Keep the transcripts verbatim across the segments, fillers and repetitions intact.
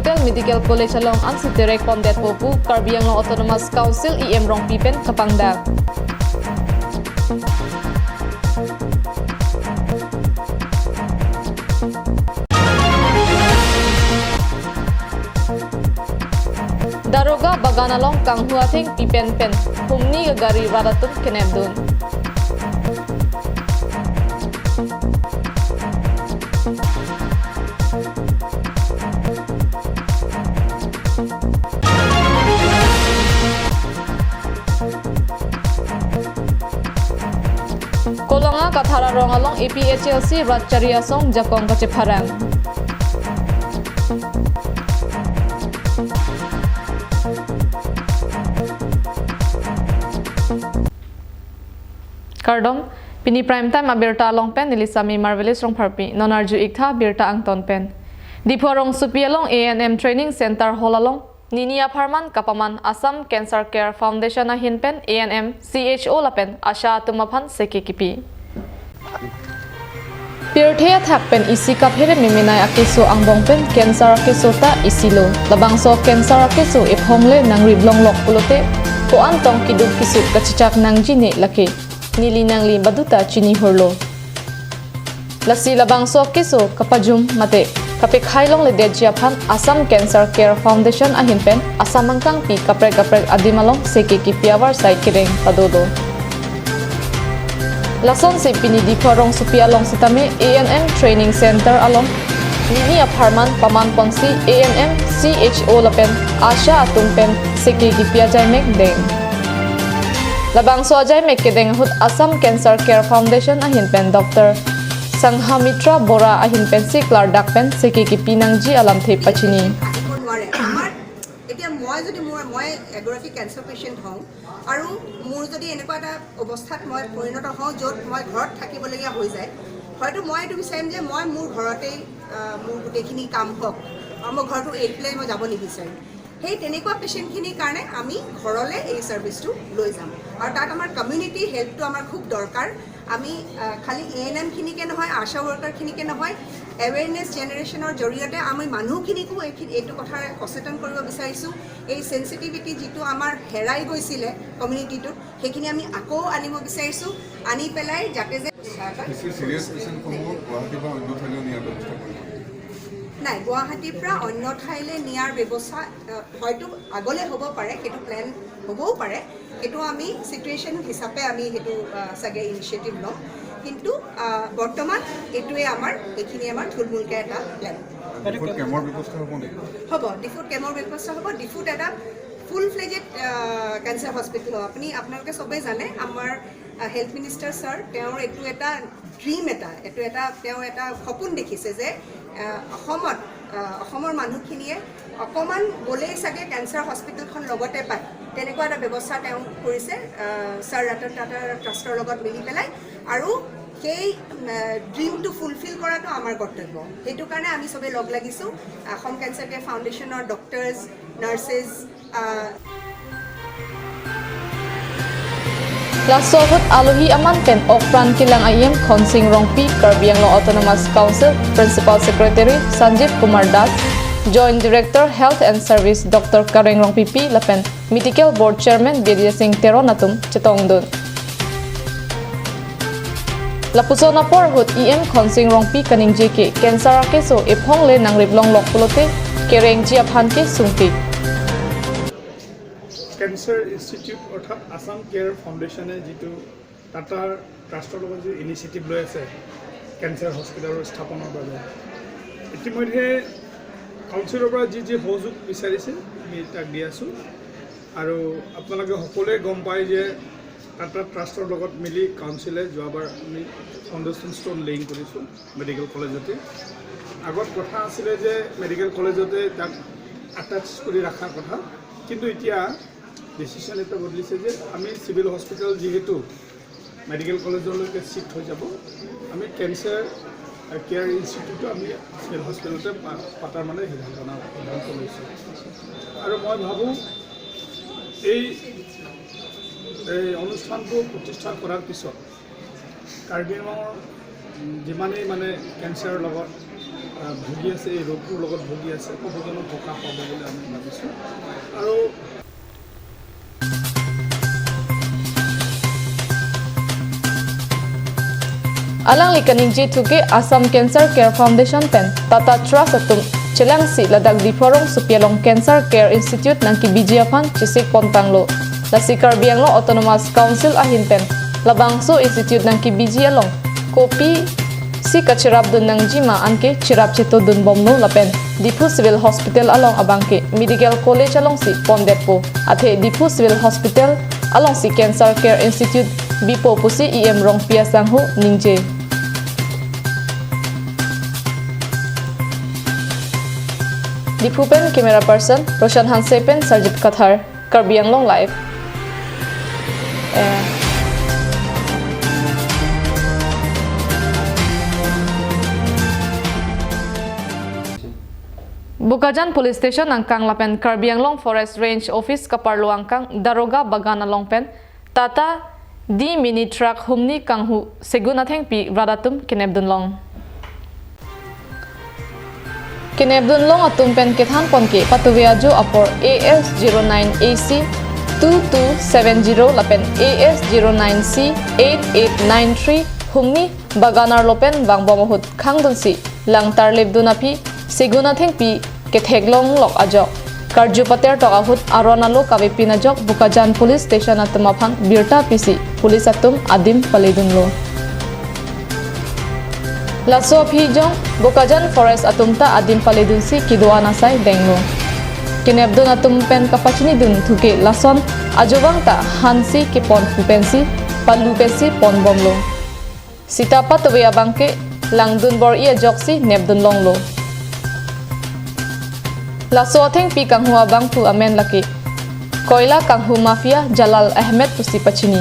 Hospital Medical College along ansi terek pondetpo pu Karbi Anglong Autonomous Council E M Rongpi pen kapangdak. Daroga bagan along kanghu atheng pipen pen humni gari rat atum kenepdun. Kolonga Kathar arong along A P H L C rat chari asong jakong kachepharang. Kardom, pini Prime Time abirta along pen neli Sami Marvelous Rongpharpi, non arju-ik tha birta angton pen. Diphu arongsopi along A N M Training Center Hall along nini apharman kapaman Assam Cancer Care Foundation ahin pen A N M, C H O lapen ASHA atum aphan seke kipi. Pirthe athak pen isi kaphere memenai akeso angbong pen cancer akeso ta isi lo. Labangso cancer akeso ephong le nangrip longlok pulote, ko-an tong keduk kesuk kachechak nangji ne lake neli nangli baduta chini hurlo. Lasi labangso akeso kapajum mate kapekhai longledetji aphan Assam Cancer Care Foundation ahin pen Assam angkangpi kaprek kaprek adim along seke kipi avarsai kereng padolo. Lasonsi pini Diphu arongsopi along sitame A N M Training Center along nini apharman paman ponsi A N M, C H O lapen ASHA atum pen seke kipi ajaimek deng. Labangso ajaimek kedeng ahut Assam Cancer Care Foundation ahin pen Doctor Sanghamitra Bora ahin pensi klardak pen seke kipi nangji alamthe pachini. থাকিব নোৱাৰে। আমাৰ এতিয়া মই যদি মোৰ, মই এগৰাকী cancer patient হওঁ আৰু মোৰ যদি এনেকুৱা এটা অৱস্থাত মই পৰিণত হওঁ য'ত মই ঘৰত থাকিবলগীয়া হৈ যায়, হয়তো মই এইটো বিচাৰিম যে মই মোৰ ঘৰতেই, আহ, মোৰ গোটেইখিনি কাম হওক আৰু মই ঘৰটো এৰি পেলাই মই যাব নিবিচাৰিম। সেই তেনেকুৱা পেচেণ্টখিনিৰ কাৰণে আমি ঘৰলৈ এই ছাৰ্ভিচটো লৈ যাম। আৰু তাত আমাৰ কমিউনিটি হেল্পটো আমাৰ খুব দৰকাৰ। আমি, আহ, খালি এ এন এমখিনিকে নহয়, আশা ৱৰ্কাৰখিনিকে নহয়, এৱেৰনেছ জেনেৰেশ্যনৰ জৰিয়তে আমি মানুহখিনিকো এইখিনি, এইটো কথাৰে সচেতন কৰিব বিচাৰিছোঁ। এই চেনচিটিভিটি যিটো আমাৰ হেৰাই গৈছিলে কমিউনিটিটোত, সেইখিনি আমি আকৌ আনিব বিচাৰিছোঁ। আনি পেলাই যাতে যে বেছি চিৰিয়াছ পেচেণ্টসমূহক গুৱাহাটীৰ পৰা অন্য ঠাইলৈ নিয়াৰ ব্যৱস্থা কৰিব। নাই, গুৱাহাটীৰ পৰা অন্য ঠাইলৈ নিয়াৰ ব্যৱস্থা, আহ, হয়তো আগলৈ হ'ব পাৰে, সেইটো প্লেন হ'বও পাৰে। সেইটো আমি চিটুৱেশ্যন হিচাপে আমি সেইটো, আহ, চাগে ইনিচিয়েটিভ ল'ম। কিন্তু, আহ, বৰ্তমান এইটোৱে আমাৰ, এইখিনি আমাৰ থুলমূলকৈ এটা প্লেন। ডিফুত কেমৰ ব্যৱস্থা হ'ব নেকি? হ'ব, ডিফুত কেমৰ ব্যৱস্থা হ'ব। ডিফুত এটা ফুল ফ্লেজেড, আহ, কেঞ্চাৰ হস্পিটেল হ'ব। আপুনি, আপোনালোকে চবেই জানে, আমাৰ, আহ, হেল্থ মিনিষ্টাৰ ছাৰ, তেওঁৰ এইটো এটা ড্ৰিম এটা, এইটো এটা, তেওঁ এটা সপোন দেখিছে যে, আহ, অসমত, আহ, অসমৰ মানুহখিনিয়ে অকণমান গ'লেই চাগে কেঞ্চাৰ হস্পিটেলখন লগতে পায়, তেনেকুৱা এটা ব্যৱস্থা তেওঁ কৰিছে, আহ, ছাৰ ৰতন টাটা ট্ৰাষ্টৰ লগত মিলি পেলাই। আৰু সেই, আহ, ড্ৰিমটো ফুলফিল কৰাটো আমাৰ কৰ্তব্য। সেইটো কাৰণে আমি চবেই লগ লাগিছোঁ, অসম কেঞ্চাৰ কেয়াৰ ফাউণ্ডেশ্যনৰ doctors, nurses, ah, Laso ahut alohi aman pen okpran kelang a-E M Khonsing Rongpi, Karbi Anglong Autonomous Council Principal Secretary Sanjeev Kumar Das, Joint Director Health and Service Doctor Kareng Rongpipi lapen Medical Board Chairman Bidya Singh Teron atum chetongdun. Lapuson apor ahut E M Khonsing Rongpi kaningje ke cancer akeso ephong le nangrip longlok pulote kerengji aphan ke sungpik. Cancer institute অৰ্থাৎ আছাম কেয়াৰ ফাউণ্ডেশ্যনে যিটো টাটা ট্ৰাষ্টৰ লগত যি ইনিচিয়েটিভ লৈ আছে কেঞ্চাৰ হস্পিটেলৰ স্থাপনৰ বাবে, ইতিমধ্যে কাউন্সিলৰ পৰা যি যি সহযোগ বিচাৰিছে আমি তাক দি আছোঁ। আৰু আপোনালোকে সকলোৱে গম পায় যে টাটা ট্ৰাষ্টৰ লগত মিলি কাউন্সিলে যোৱাবাৰ আমি ফাউণ্ডেশ্যন ষ্ট'ন লেইং কৰিছোঁ মেডিকেল কলেজতে। আগত কথা আছিলে যে মেডিকেল কলেজতে তাক আটাচ কৰি ৰখাৰ কথা, কিন্তু এতিয়া ডিচিশ্যন এটা বদলিছে যে আমি চিভিল হস্পিটেল যিহেতু মেডিকেল কলেজলৈকে শ্বিফ্ট হৈ যাব, আমি কেঞ্চাৰ কেয়াৰ ইনষ্টিটিউটটো আমি চিভিল হস্পিটেলতে পা- পাতাৰ মানে সিদ্ধান্ত, সিদ্ধান্ত লৈছোঁ। আৰু মই ভাবোঁ এই, এই অনুষ্ঠানটো প্ৰতিষ্ঠা কৰাৰ পিছত কাৰ্বি আংলঙৰ যিমানেই মানে কেঞ্চাৰৰ লগত ভুগি আছে, এই ৰোগটোৰ লগত ভুগি আছে, উপভোগীজনক সকাহ পাব বুলি আমি ভাবিছোঁ। আৰু Alangli kaningje thuke Assam Cancer Care Foundation pen Tata Trust atum chelangsi ladak Diphu arongsopi along Cancer Care Institute nangkebiji aphan chesik pontanglo. Lasi Karbi Anglong Autonomous Council ahin pen labangso institute nangkebiji along kopisi kacherapdun nangjima anke cherap chetodunbomlo lapen Diphu Civil Hospital along abangke Medical College alongsi pondetpo. Athe Diphu Civil Hospital alongsi Cancer Care Institute bipo pusi E M Rongpi asangho ningje. Diphu pen camera person Roshan Hanse pen Sarjit Kathar, Karbi Anglong Live. Eh. Bokajan Police Station angkang lapen Karbi Anglong Forest Range Office kaparlo angkang Daroga Bagan along pen Tata D mini truck humni kanghu segun athengpi rat atum kenepdunlong. Kenepdunlong atum pen kethanponke patuve ajo apor A S zero nine A C two two seven zero lapen A S zero nine C eight eight nine three humni bagan arlo pen vangbom ahut khangdunsi lang tarlipdun aphi segun athengpi ketheklonglok ajok karju patertok ahut aron alo kavepin ajok Bokajan Police Station atum aphan birta pisi police atum adim paledunlo. Laso aphi jong Bokajan Forest atum ta adim paledunsi kedo-an asai denglo. Kenepdun atum pen kapachinidun thuke lason ajovang ta hansi kepon pu pensi palu pensi ponbomlo. Sita patuve abangke langdun bor-i ajoksi nepdunlonglo. Laso athengpi kanghu abangphu amen lake koila kanghu mafia Jalal Ahmed pusi pachini.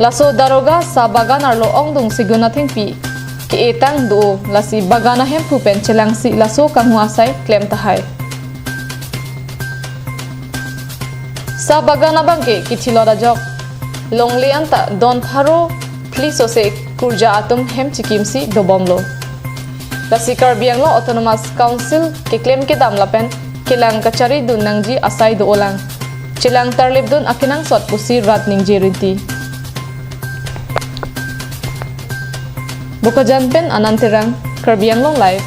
Laso Daroga sa bagan arlo ongdung segun athengpi ke-etang do lasi bagan ahemphu pen chelangsi laso kanghu asai klem tahai. Sa bagan abangke kithilot ajok longle anta don pharo phli sose kurja atum hem chikimsi dobomlo. Lasi Karbi Anglong Autonomous Council keklem kedam lapen kelang kacharidun nangji asai do-olang. Chelang tarlipdun akenangsot pusi rat ningje rinti. Bokajan pen Anand Terang, Karbi Anglong Live.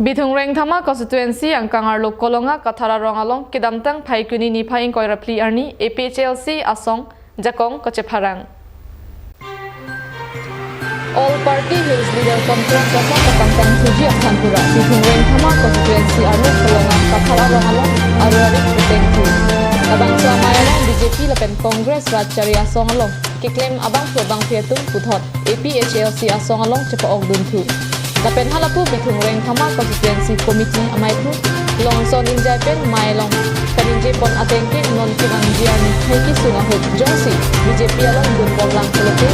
Bithung Rengthama constituency angkang arlo Kolonga Kathar arong along kedamtang Phaikuni niphai ingkoi ra phli arni A P H L C asong jakong kachepharang. All Party Hills Leader Conference asong kapangtang thuji aphan pura Bithung Rengthama constituency arlo Kolonga Kathar arong along aru arik peteng thu. Labangso amei along B J P lapen Congress rat chari asong along keklem abangphu abangpi atum puthot A P H L C asong along chepa-okdun thu. Lapen halapu Bithung Rengthama Constituency Committee amaiphu Longson Ingjai pen mei along kaningje pon ateng ke non kevangji arni khei kesung ahut jongsi B J P along dunbomlang pulote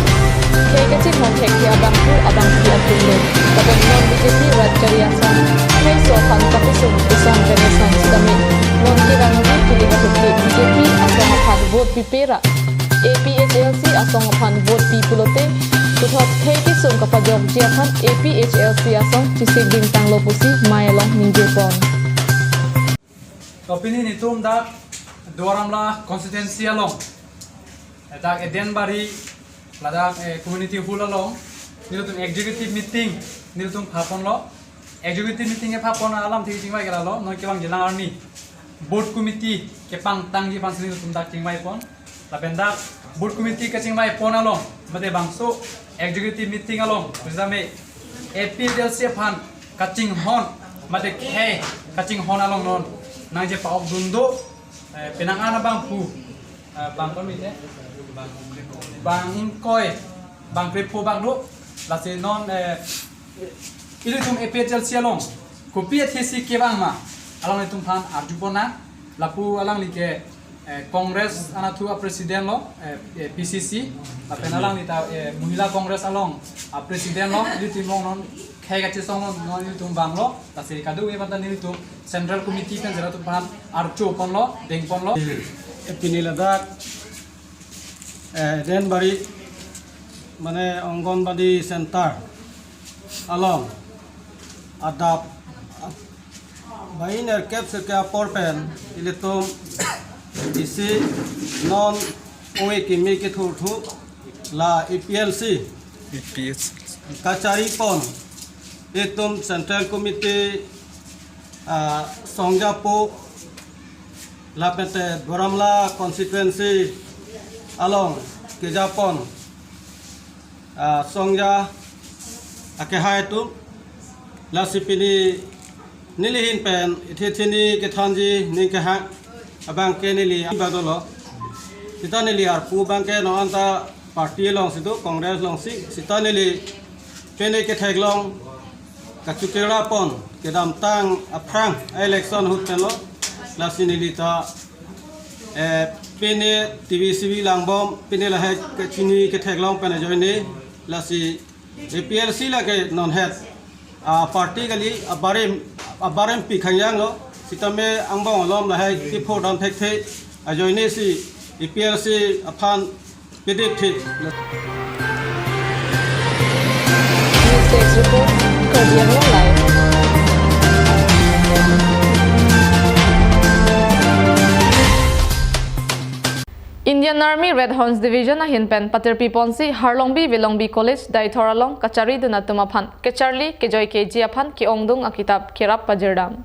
khei kachinghon thekthe abangphu abangpi atum le. Lapen non B J P rat chari asong khei so aphan kapesung kesang pen eson sitame non kevangji kilik ahut ke B J P asong aphan vote pi pera A P H L C asong aphan vote pi pulote puthot khei kesung kapajokji aphan A P H L C asong chesik dingtanglo pusi mei along ningje pon. To pini netum dak Duar Amla constituency along, dak Edenbari ladak, eh, community hall along nelitum executive meeting nelitum phaponlo. Executive meeting kephapon alamthe chingvai ke lalo, non kevangjilang arni booth committee kepangtangji aphansi nelitum dak chingvai pon. Lapen dak booth committee kachingvai pon along mate bangso executive meeting along sitame A P H L C aphan kachinghon mate khei kachinghon along non nangchepa-okdun do, eh, penang an abangphu, eh, bang kami te, bang ingkoi, bang krepho bak do, lasi non, eh, ilitum A P H L C along kopi athesi kevang ma, alanglitum aphan arju pon nang. Lapu alangli ke, eh, Congress anatthu a-president lo, eh, eh, P C C, lapen alangli ta, eh, Mohila Congress along a-president lo, ilitum along non Hei kachesong non non nelitum vanglo, lasi kadokave aphan ta nelitum Central Committee pen jera atum aphan archo ponlo, deng ponlo. Pini ladak, eh, Denbari, mane Anganwadi Center along adap, bain erkep sirkep apor pen ilitum isi non ove kimi kethurthu la A P L C A P S kachari pon itum Central Committee, ah, Songja po lapen te Duar Amla constituency along keja pon, ah, Songja akehai atum, lasi pini neli ahin pen ithi thini kethanji ning kehang abang ke neli abang dolo. Sita neli arpu abang ke non anta party alongsi do, Congress alongsi. Sita neli pini ketheklong kachokera pon kedamtang aphrang election ahut pen lo. Lasi neli ta, eh, pini T V C V langbom, pini lahai kachini ketheklong pen ajoine, lasi A P L C lake non het, ah, party kali, abarim, abarim pi khangjang lo, sitame angbong alom lahai kipho dam thekthe, ajoine si A P L C aphan pidip thik. News Desk Report, Karbi Anglong Live. Indian Army Red Horns Division ahin pen patirpi ponsi Harlongbi Velongbi College Deithor along kacharidun atum aphan kacharli kejoikeji aphan ke-ongdung akitap kerap pajirdam.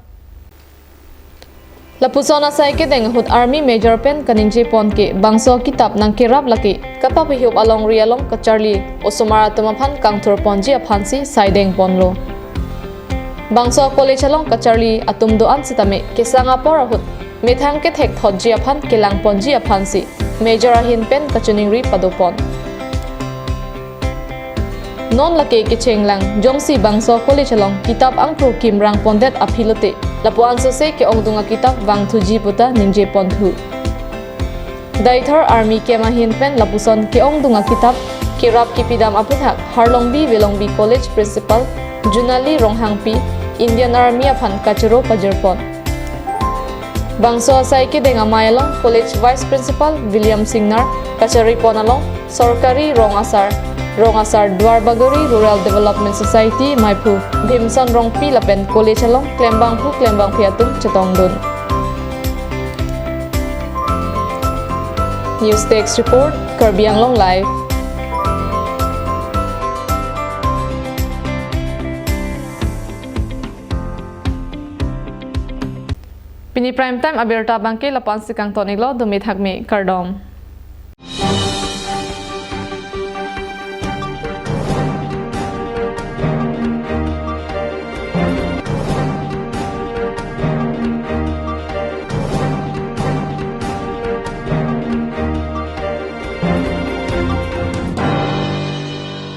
Lapuson asai kedeng ahut Army Major pen kaningje pon ke bangso akitap nangkerap lake kapapihup alongri along kacharli osomar atum aphan kangthur ponji aphansi saideng ponlo. Bangso college along kacharli atum do-an sitame kesang apor ahut methang kethek thotji aphan kelang ponji aphansi Major ahin pen kachiningri pado pon. Non lake kechenglang jongsi bangso college along kitap angkru kimrang pondet aphi lote, lapu-an sose ke-ongdung akitap vangthuji puta ningje ponthu. Deithor Army Camp ahin pen lapuson ke-ongdung akitap kerap kipidam aputhak Harlongbi Velongbi College Principal Junali Ronghangpi Indian Army aphan kachoro pajir pon. Bangso asai kedeng amei along College Vice Principal William Singnar kachari pon along Sorkari Rong Asar, Rong Asar Duarbagori Rural Development Society meiphu Bhimson Rongpi lapen college along klembangphu klembangphi atum chetongdun. News Desk Report, Karbi Anglong Live. Pini Prime Time abirta abangke lapu-ansi kangton-iklo, dumi thakmi, kardom.